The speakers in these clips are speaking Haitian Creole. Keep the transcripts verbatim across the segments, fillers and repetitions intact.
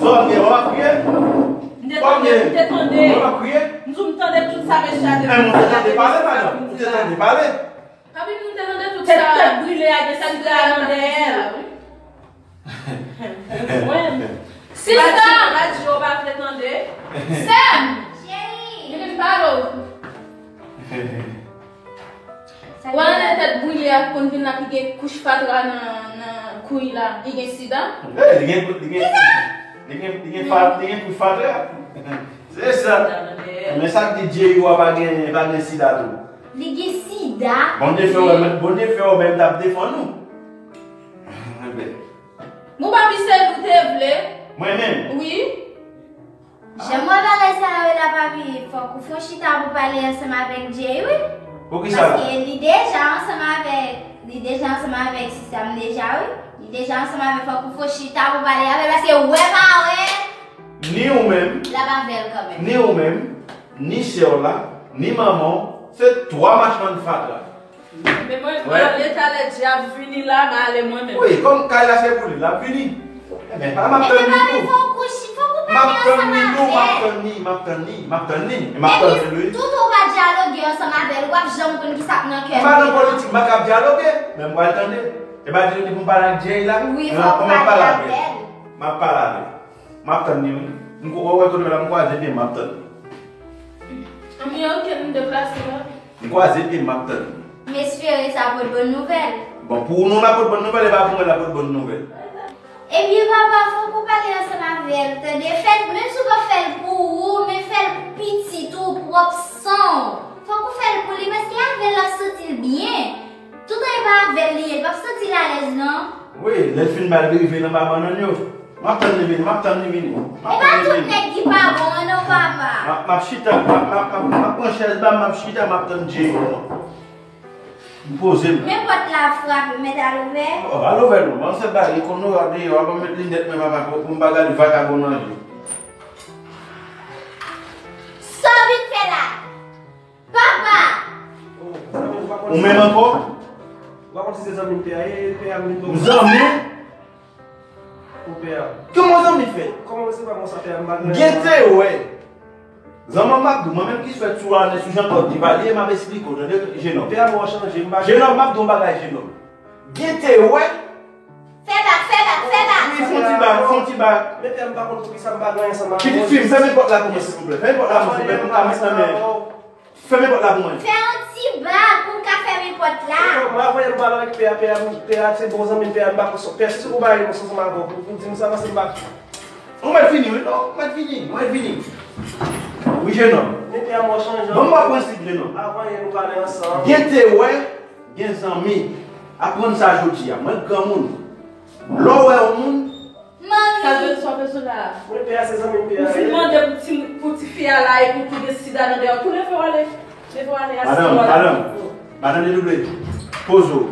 W ap kriye, w ap kriye? M te tande, m te tande. W ap kriye? M di w m tande tout sa mesye a te di. Ou te tande pale, madanm? Ou te tande pale? Papi, m te tande tout sa. Tèt, tèt brile a gen sa ki te nan dèyè l. Mwen. Sista! Pa di yo pa vle tande. Sè m! Cheri! Li vin pale w. Ou wè nan tèt brile a konn vin la ki gen kouch fatra nan, nan kouy la, li gen sida? Ey, li gen, li gen, li gen, li gen fa-, li gen kouch fatra. Se sa. Men sa k di Djeri a pa gen, pa gen sida tou. Li gen sida? Bondye fè w, Bondye fè w menm t ap defann ou. Enben. Bon, papi, se nou te vle. Mwen menm? Wi. Jan mwen bagay sa yo la, papi, fòk ou fon chita pou pale ansanm avèk Jay, wi. Poukisa? Paske li deja ansanm avèk, li deja ansanm avèk sista m deja, wi. Li deja ansanm avèk, fòk ou fon chita pou pale avèk, paske wè pa wè. Ni ou menm. L ap avè l kanmenm. Ni ou menm, ni sè w la, ni manman w, se twa machmann fatra. Men mwen, mwen ale talè di ap vini la, m ale mwen menm. Wi, kòm kay la se pou li, l ap vini. Enben, pa m ap tann li tou. Fòk ou, fòk ou pale ansanm avè l. M ap tann li tou, m ap tann li, m ap tann li, m ap tann li. M ap tann li, wi. Epi, tout ou pa dyaloge ansanm avè l, w ap janm konn ki sa k nan kè l. M pa nan politik, m pa ka ap dyaloge, men m pral tande. E pa di nou di pou m pale ak Jay la? Wi, fòk ou pale avè l. M ap pale avè l. M ap tann li, wi. M ko-, wè kote la, m kwaze pye m, m ap tann li. Anmye, oke, m deplase la. M kwaze pye m, m ap tann li. M espere sa pot bòn nouvèl. Bon, pou ou menm l ap pot bòn nouvèl, e pa pou mwen l ap pot bòn nouvèl. Ebyen, papa, fòk ou pale ansanm avè l, tande. Fè l, menm si w pa fè l pou ou, men fè l pou pitit ou, pwòp san w. Fòk ou fè l pou li, paske avè l, l ap santi l byen. Toutan e pa avè l li ye, l p ap santi l alèz, non. Wi, lè l fin ba l derive nan ba bannann yo. M ap tann li vini, m ap tann li vini. M ap tann li vini. E pa tout nèg ki pa bon an non, papa. M ap, m ap chita, m ap, m ap, m ap, m ap pran chèz ba m, m ap chita, m ap tann Jay, non. M poze m. Men pòt la frape, mèt al ouvè. Oh, al ouvè non. Ban m sèl bagay, konn nou a deyò, a ban m met linèt mwen, papa, pou, pou m pa gade vakabon nan je. Sa w vin fè la? Papa! Ou menm ankò? Ou pa konn si se zanmi m te a ye, te a m vin. M zanmi w? Ou pè a. Kòman zanmi fè? Kòman se pa konsa pè a, m pa gen. Gen te wè. Zanmi m ap di w, mwen menm ki sou Ernest, sou Jean Claude Duvalier, m ap esplike w, tande, jenòm. Pè a, mwen chanje, m pa. Jenòm, m ap di w yon bagay, jenòm. Gen te wè. Fè bak, fè bak, fè bak. Wi, fè yon ti bak, fè yon ti bak. Men pè a, m pa konn poukisa m pa gen ansanm avè w. Pitit fi m, fèmen pòt la pou mwen, silvouplè. Fèmen pòt la pou mwen, silvouplè, pou m ka met nan men. Fèmen pòt la pou mwen. Fè yon ti bak pou m ka fèmen pòt la. Mwen, avan yè m pale avèk pè a, pè a, pè a se bon zanmi m, pè a, m pa konn, pè a, si se pou bagay, mwen ansanm avè w, pou, pou di m sa, paske m pa. Ou mèt vini, wi, non, ou mèt vini, ou mèt vini. Wi, jenòm. Men pè a, mwen chanje. Ban m wè prensip, jenòm. Avan yè nou pale ansanm. Gen te wè, gen zanmi. Aprann sa jodi a. Mwen granmoun. Lè w wè yon moun, Mami. Sa dwe swa bezwen la. Mwen pè a se zanmi m pè a. Ou fin mande pou ti, pou tifi a la epi ou tou gen sida nan dèyè. Tounen fè w ale. Leve w ale a. Madanm, madanm. Madanm, dedouble. Poze w.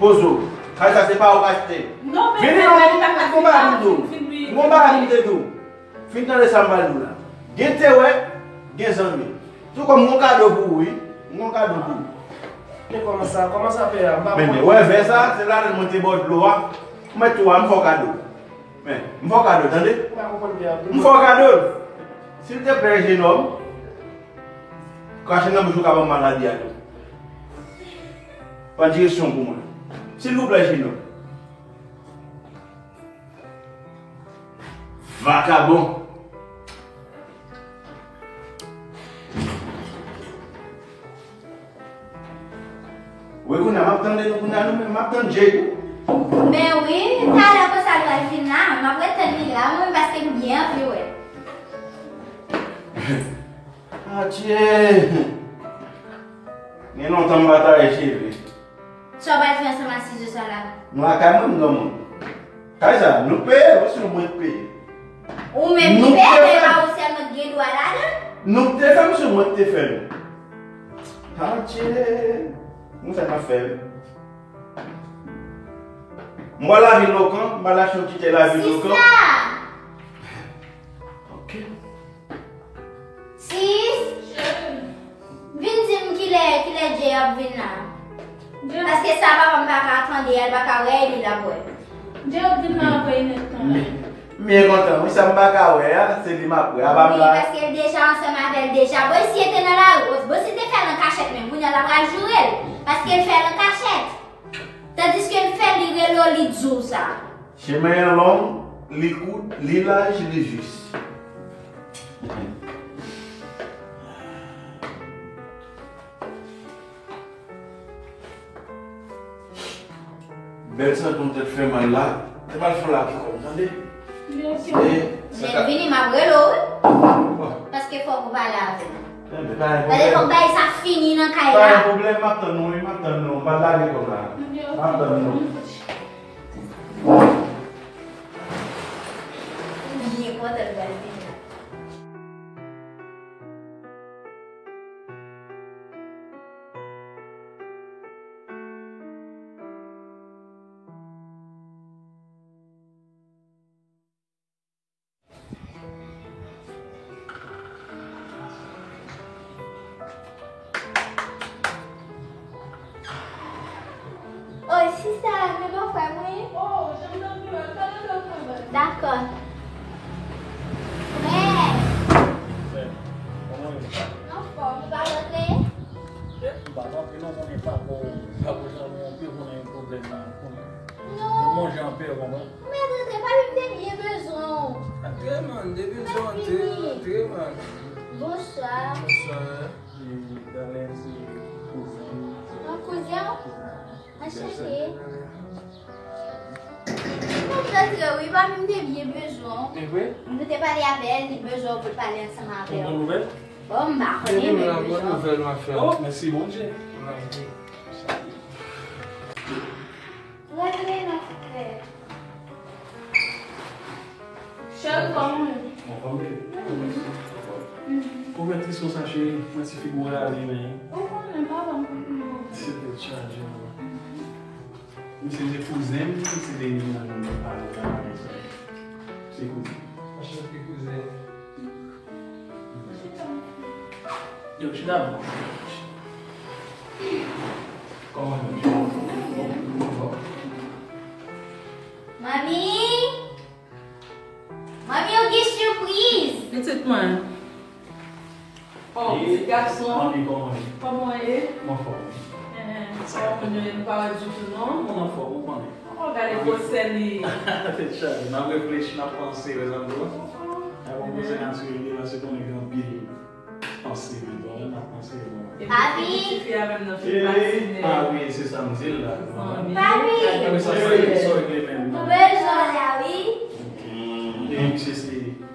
Poze w. Kay sa se pa ou k achte. Non, men vini non, m gon bagay pou m di w. M gon bagay pou m te di w. Fin tande sa m pral di w la. Gen te wè, gen zanmi. Tou kòm m gon kado pou ou, wi. M gon kado pou ou. Men kòman sa, kòman sa pè a? M pa konprann. Men wè vè sa, se ladan l mwen te ba w dlo a. Ou mèt tou a, m fè w kado. Men, m fè w kado, tande? M pa konprann pè a. M fè w kado. Silteplè, jenòm, krache nan bouch ou ka ban m maladi a tou. Pran direksyon pou mwen. Silvouplè, jenòm. Vakabon. Wi, kounye a, m ap tande nou, kounye a, nou menm, m ap tann Jay tou. Men wi, talè konsa l pral vin la, m ap ret tann li la, mwen, paske m byen anvi wè. Adye! Gen lontan m pa taye cheve. Sa w pral fè ansanm ak sizo sa la? M lakay mwen, m granmoun. Kay sa, nou k peye, ou si nou mwen k peye? Ou menm ki peye, men pa ou sèlman ki gen dwa ladan l. Nou k te fè m, si mwen k te fè l. Adye! Nou sa n ap fè l. M pral lavil Lokan, m pral achte yon ti tè lavil Lokan. Sista! Ok. Sis, vin di m kilè, kilè Jay ap vin la. Paske sa papa m pa ka tande a, l pa ka wè, epi l ap wè. Jay ap vin la apre inèdtan la. Men, M byen kontan wi, sa m pa ka wè a, se li m ap wè. Apa m Wi, la? Paske l deja ansanm avè l deja. Bon, si l te nan lari, bon, si l te fè l an kachèt menm, kounye a l ap pral joure l, paske l fè l an kachèt. Tandiske l fè l, li rele w, li di w sa. Chemen an long, li kout, li laj, li jis. Bèl santi yon tèt fè mal la, te mal fè la ki kòm, tande? Byen si. E, sa Lè l ka vini, m ap rele w, wi. Bon. Paske fòk ou pale avè m. Enben, pa gen Tande, pwoblèm. Fòk bagay sa fini nan kay Pa la. Gen pwoblèm, m ap tann nou, wi, m ap tann nou. M pral lage kò la. M ap tann nou. M byen kontan l pral vini la. Oy, sista, men bòfrè m wi. Oh, janm nan pi mal, pa nan bòfrè m. Dakò. Frè. Frè, kòman w ye? Anfòm, ou pa rantre? Eh, m pa rantre non, konnen papa w, papa w janm yon pye konnen pwoblèm nan, konnen. Non. Mwen monje anpil, ou konprann? Ou mèt rantre, papi, m te byen bezwen w. Antre, man, depi w antre, antre, man. Bonswa. Bonswa. E, Dalè, se kouzen. Yon kouzen w? Anchante. Mwen rantre, wi, papi, m te byen bezwen w. E vre? M te pale avè l, li bezwen w pou l pale ansanm avè w. Ou bon nouvèl? Bon, m pa konnen, men m bezwen w. Bon nouvèl, ma fè. Oh, mèsi Bondye. Mèsi. Rantre non, frè. Chèl, kòman w ye? Anfòm wi. Mèsi. Anfòm. Ou wè tris konsa, cheri, mwen ti figi w rale, men. Ou konnen, papa m konn figi w. Se tèt chaje, wi. Misye se kouzen m, se de nèg nan nou pale la, men se, se kouzen. Anchante, kouzen. Yo, chita non. Kòman nou? Manmi! Manmi, ou gen sipriz! Pitit mwen. Oh, pitit gason. Manmi, kòman w ye? Kòman w ye? M anfòm. Eh, sa w konn yo, nou pa wè ditou non. Mwen anfòm, ou konnen. Oh, gade gwosè li. Tèt chaje, n ap reflechi, n ap panse, wè sa m di w. Avè yon kouzen natirèl li la, se konnen gen anpil panse menm, bon, n ap panse, bon. Papi. Epi ti fi a menm nan fin fasine. Ah wi, se sa m di l la. Papi. Sa w regle menm? Nou bezwen w la, wi. E misye se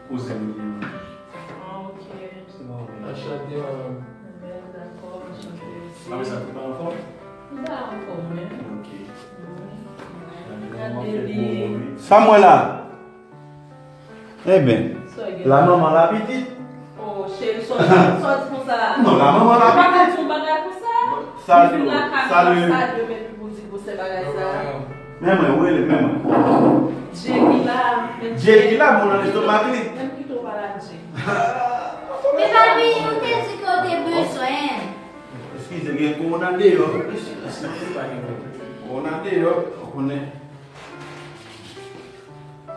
kouzen m li menm. Ah, ok. Se bon, wi. Anchante, manman. Dakò, anchante osi. Mami, sa, ou pa anfòm? M pa anfòm, men. Ok. Gade li. Sa m wè la? Enben, la manman la pitit. Oh, cheri, sa w di konsa? Non, la manman la pitit. Ou pa ka di yon bagay konsa? Salye, salye. Salye, men pou di gwosè bagay sa. Men mwen, ou rele, men mwen. Dje ki la, men Dje ki la, bon nan lestomak li. Menm kite w pale ak Dje. Men papi, ou te di ke w te bezwen. Eskize, gen kowona deyò. Kowona deyò, ou konnen.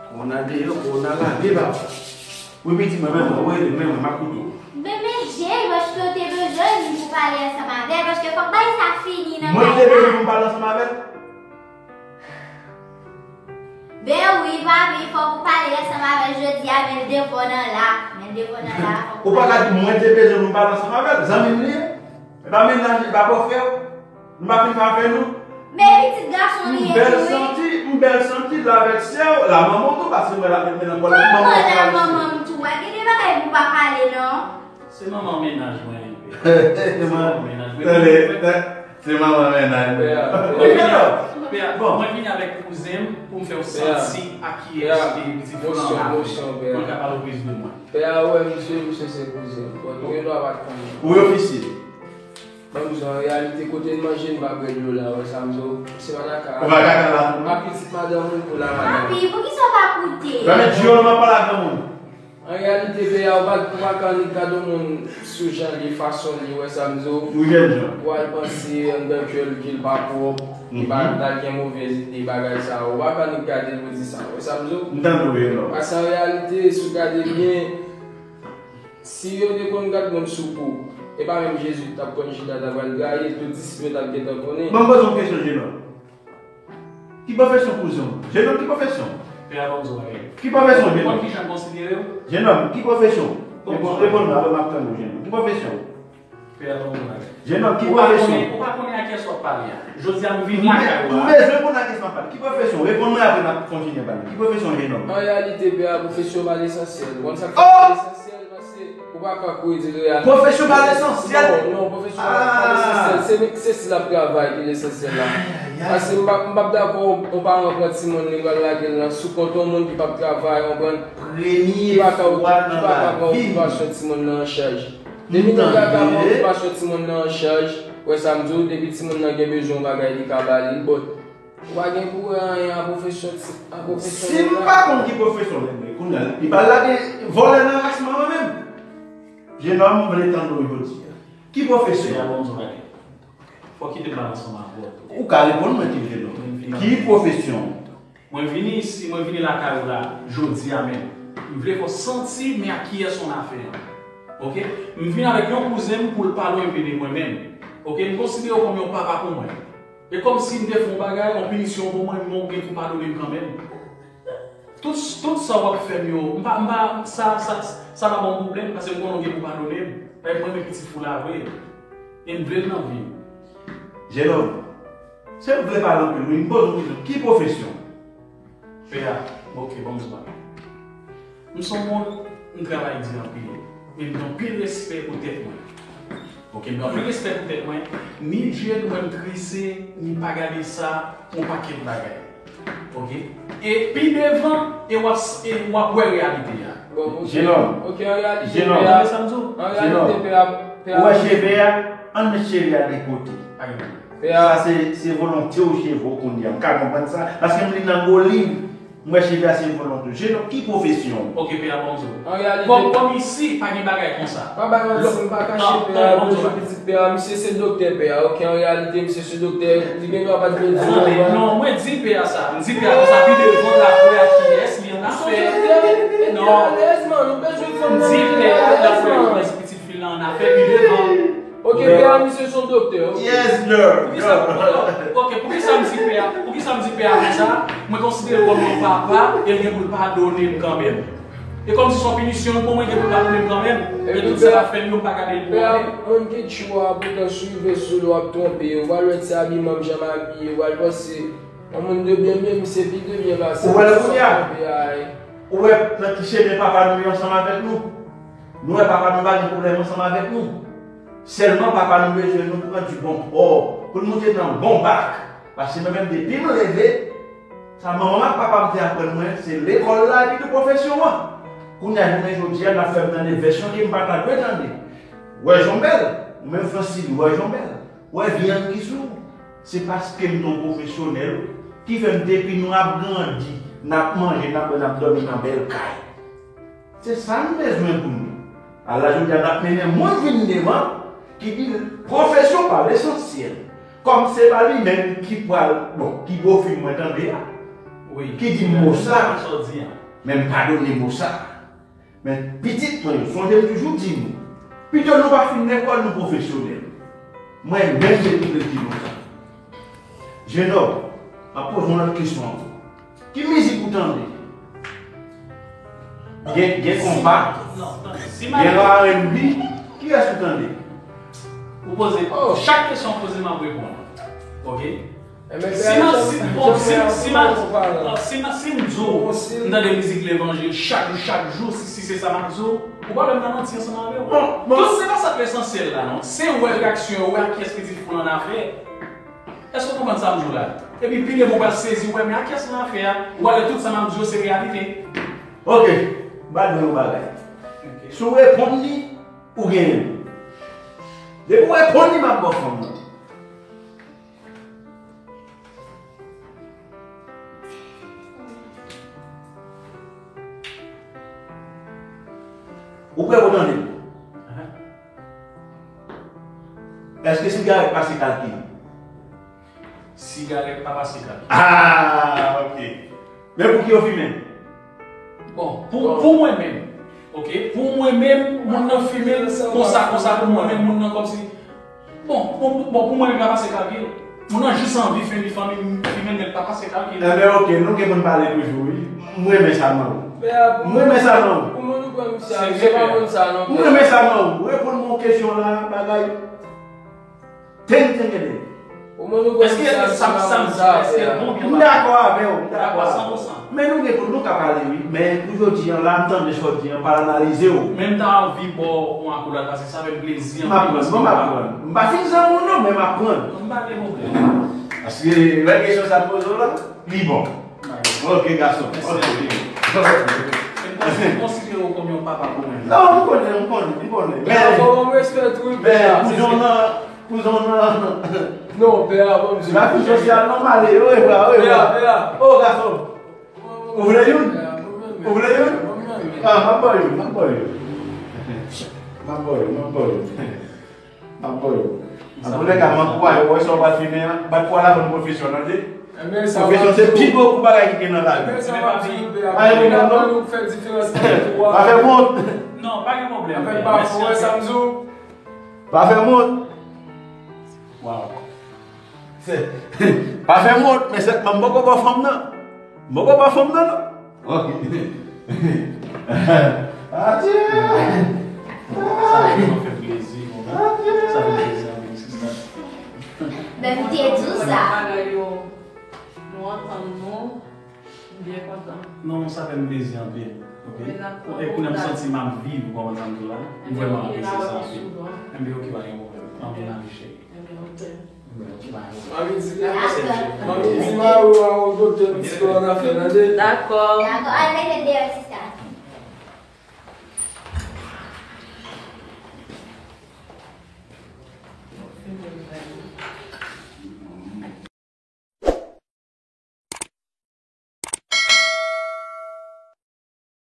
Kowona deyò, kowona lage, papa. Wi, pitit mwen, men mwen, wi, men mwen, m ap koute w. Men, men, Jay, paske w te bezwen vin pou pale ansanm avè l, paske fòk bagay sa fini nan kay la. Mwen te bezwen pou m pale ansanm avè l? Ben wi, papi, fòk ou pale ansanm avè l jodi a, men l devan w nan la. Men l devan w nan la, fòk ou pale. Ou pa ka di mwen te bezwen pou m pale ansanm avè l, zanmi m li ye. E pa mennaj li, e pa bòfrè w. Nou pa fin fè afè nou. Men pitit gason li ye tou, wi. M bèl santi, m bèl santi l avèk sè w, la manman w tou, paske m wè l ap met men nan kòl manman w. Kòman la manman m tou? A, gen de bagay pou pa pale, non. Se manman mennaj mwen, pè. Se manman mennaj mwen. Tande, se manman mennaj mwen. Pè a, pè a, mwen vini avèk kouzen m pou m fè w santi a kiyès ke pitit ou lan ap pale. Mwen ka pale w plis de mwen. Pè a wè misye, misye se kouzen m. Bon, nou gen dwa pa t konnen. Ou ofisye. Ban m di w, an reyalite, kote n manje, n pa bwè dlo la, wè sa m di w? Se pa nan kay la. Ou pa kay la tou, non? Pa pitit madanm ou, pou la madanm. Papi, poukisa w pa koute? Gade, di yo, m ap pale ak granmoun. An reyalite, P A, ou pa, ou pa ka annik gade yon moun sou jan l ye, fason l ye, ou wè sa m di w. Ou jèn jan. Ou al panse anndan kè l ke l pa pwòp, li pa, mhm, ta gen move ide, bagay sa yo. Ou pa ka annik gade l pou di sa, ou wè sa m di w. M tande w, Jènòm. Paske an reyalite, si w gade byen, si yo te konn gad moun sou kou, e pa menm Jezi t ap konn Jida t ap al trayi l, tout disip yo t ap gentan konnen. Ban m poze w kesyon, Jènòm. Ki pwofesyon kouzen w? Jènòm, ki pwofesyon? Pè a, ban m di w bagay. Ki pwofesyon, jènòm? Ou konn kijan m konsidere w? Jènòm, ki pwofesyon? Bon, reponn, reponn mwen, apre m ap tande w, jènòm. Ki pwofesyon? Pè a, ban m di w bagay. Jènòm, ki pwofesyon? Ou pa konnen, ou pa konnen a kiyès w ap pale a. Jodi a, m vin lakay ou la. M bezwen konn a kiyès m ap pale. Ki pwofesyon? Reponn mwen, apre n ap kontinye pale. Ki pwofesyon, jènòm? An reyalite, P A, pwofesyon pa lesansyèl. Ou konn sa k fè pa lesansyèl? Paske ou pa ka kouri di reyalite. Pwofesyon pa lesansyèl. Non, non, pwofesyon pa lesansyèl. Se, se si l ap travay ki lesansyèl la. Paske m p ap, m p ap dakò yon paran pran timoun li pral lage l nan sou kont yon moun ki p ap travay, ou konprann? Ki pa ka, ki pa ka pran okipasyon timoun nan an chaj. Depi nèg la ka pran okipasyon timoun nan an chaj, ou wè sa m di w, depi timoun nan gen bezwen yon bagay, li ka ba li l, but ou pa gen pou wè anyen a pwofesyon ti, a pwofesyon nèg la. Si m pa konn ki pwofesyon nèg la, kounye a, li pral lage vòlè nan ras mwen menm. Jènòm, m vle tande w jodi a. Ki pwofesyon? Pè a, ban m di w bagay. Fò w kite m pale ansanm avè w. Ou ka reponn mwen tou, jènòm. Ki pwofesyon? Mwen vini isi, mwen vini lakay ou la, jodi a menm. M vle fè w santi men a kiyès w nan afè a. Oke? M vin avèk yon kouzen m pou l pale w enpe de mwen menm. Oke? M konsidere w kòm yon papa pou mwen. E kòmsi m te fè yon bagay, yon pinisyon pou mwen, men w gen pou padone m kanmenm. Tout, tout sa w ap fè m yo, m pa, m pa, sa, sa, sa pa ban m pwoblèm, paske m konnen w gen pou padone m. Paske mwen renmen pitit fi w la vre. E m vle l nan vi m. Jènòm, se m vle pale anpil, wi, m poze w kesyon. Ki pwofesyon? Pè a, oke, ban m di w bagay. M se yon moun, m travay di anpil, men m gen anpil respè pou tèt mwen. Oke, m gen anpil respè pou tèt mwen. Ni Dye nou wè m trese, ni pa gade sa, yon pakèt bagay. Oke? E pi devan, e w ap, e w ap wè reyalite a. Bon, oke. Jènòm. Oke, an reyalite, jènòm. Pè a, tande sa m di w? An reyalite, jènòm. Pè a, pè a. Ou wè cheve a? Ann met cheve a de kote. Pa gen pwoblèm. Pè a. Sa se, se volonte w cheve w kounye a. M ka konprann sa. Paske m li nan gwo liv. M wè cheve a se volonte w. Jènòm, ki pwofesyon w? Oke, pè a, ban m di w. An reyalite, kòm, kòm isi, pa gen bagay konsa. Pa bay manti, m pa kache, pè a, m bezwen pitit pè a. Misye se doktè, pè a. Oke, an reyalite, misye se doktè. Li gen dwa pa t vle di w. Tande, non, mwen di pè a sa. M di pè a konsa, pi devan l ap wè ak kiyès li annafè. Non. M di pè a l ap wè ak kiyès pitit fi l lan annafè pi devan. Oke, pè a, misye se yon doktè, oke. Yes, sir. Poukisa, oke, poukisa m di pè a, poukisa m di pè a konsa? Mwen konsidere l kòm yon papa, e l gen pou l padone m kanmenm. E kòmsi se yon pinisyon l pou mwen, gen pou l padone m kanmenm. E tout sa l ap fè m yo, m pa gade l pou anyen. Pè a, moun ki tchou a, poutan si w rive sou l, w ap twonpe. Ou pral wè ti abiman m, jan m abiye, ou pral panse yon moun de byen, men misye pi de byen pase. Ou wè l kounye a? Ou wè nan ki chemen papa nou ye ansanm avèk nou? Nou wè papa nou pa gen pwoblèm ansanm avèk nou. Sèlman papa nou bezwen nou pran di bon pò, pou n moute nan bon bak. Paske mwen menm depi m leve, sa manman m ak papa m te aprann mwen, se lekòl la epi tou pwofesyon an. Kounye a jounen jodi a, n ap fè m tande vèsyon ke m pa ta dwe tande. Wè jan w bèl, ou menm Fransili, wè jan w bèl. Wè vyann ki sou ou. Se paske m te yon pwofesyonèl ki fè m depi nou ap grandi, n ap manje, n ap bwè, n ap dòmi nan bèl kay. Se sa n bezwen pou nou. Ala jodi a n ap mennen moun vin devan ki di pwofesyon pa lesansyèl. Kòm se pa li menm ki pral, bon, ki bofim mwen tande a, ki di m mo sa, men m padone mo sa. Men pitit mwen yo, sonje m toujou di nou, pito nou pa fin lekòl, nou pwofesyonèl. Mwen menm se tou ki di nou sa. Jenòm, m ap poze w yon lòt kesyon ankò. Ki mizik ou tande? Gen, gen konpa, gen R and B, kiyès ou tande? Ou poze, chak kesyon ou poze m ap reponn. Oke? Si m, si, bon, si, si m, si m, si m di w m tande mizik levanjil chak jou, chak jou, si, si se sa m ap di w, ou pral wè m nan manti ansanm avè w. Tout se pa sa k lesansyèl la, non. Se wè reyaksyon yo, wè ak kiyès pitit fi w lan annafè. Èske w konprann sa m di w la? Epi pi devan w pral sezi, w wè, men ak kiyès m annafè a? Ou pral wè tout sa m ap di w se reyalite. Oke, m pral di w yon bagay. Si w reponn li, ou genyen l. Depi w reponn li, m ap ba w fanm nan. Ou prè pou tande m? Èske sigarèt pase kalkil? Sigarèt pa pase kalkil. Ah, ok. Men pou ki yo fimen? Bon, pou, pou mwen menm, ok? Pou mwen menm, moun nan fimen konsa, konsa, pou mwen menm, moun nan kòmsi. Bon, bon, bon, pou mwen menm, pa pase kalkil. Moun nan jis anvi fimen, fimen, men pa pase kalkil. Enben, ok, nou gen pou n pale toujou, wi. M renmen sa nan ou. M renmen sa nan ou. Kòman nou pran misye a? Se pa moun sa non. M renmen sa nan ou. Reponn mwen yon kesyon la, bagay. Teng, teng, teng. Kòman nou pran misye a? Èske sa, sa, èske bon byen? M dakò avè w, m dakò avè w. Men nou gen pou nou ka pale, wi. Men pou jodi an la, m tande sa w di an, pa analize w. Men m ta anvi ba w yon akolad, paske sa fè m plezi anpil. M ap pran, bon, m ap pran. M pa fin zanmi w non, men m ap pran. M pa gen pwoblèm. Paske lè kesyon sa poze w la, li bon. Ok, gason. Ok. E m konsi-, konsidere w kòm yon papa pou mwen. Non, m konnen, m konnen, m konnen. Men, men, fò ban m respè tou, wi, men, pè a, kouzon nan, kouzon nan. Non, pè a, ban m di. Lavi sosyal, non, m ale, orevoir, orevoir. Pè a, pè a. Oh, gason. Ou vle youn? Ou vle youn? Ah, m ap ba w youn, m ap ba w youn. M ap ba w youn, m ap ba w youn. M ap ba w yo. Antoulèka, m ankouraje w, wè sa w pral fimen an, bat pou al aprann pwofesyon, tande? Pwofesyon se pi gwo kou bagay ki gen nan lavi. Pa fè m wont. Non, pa gen pwoblèm. Pa fè m wont. Waw. Se, pa fè m wont, men sèlman m poko ba w fanm nan. M poko ba w fanm nan, non. Ok. Adye! Sa vrèman fè plezi, mon gars. Adye! Sa fè plezi anpil, sista. Men m te di w sa. Bagay yo, nou antann nou, m byen kontan. Non, sa fè m plezi anpil. Ok? E kounye a m santi m ap viv, ou konprann sa m di w la? M vrèman apresye sa anpil. Enben, ok, pa gen pwoblèm. Anpil lavi, cheri. Enben, ok. Manmi di, manmi di Mario a yon doktè psikòlòg afè, tande? Dakò. Dakò, al mete l deyò, sista.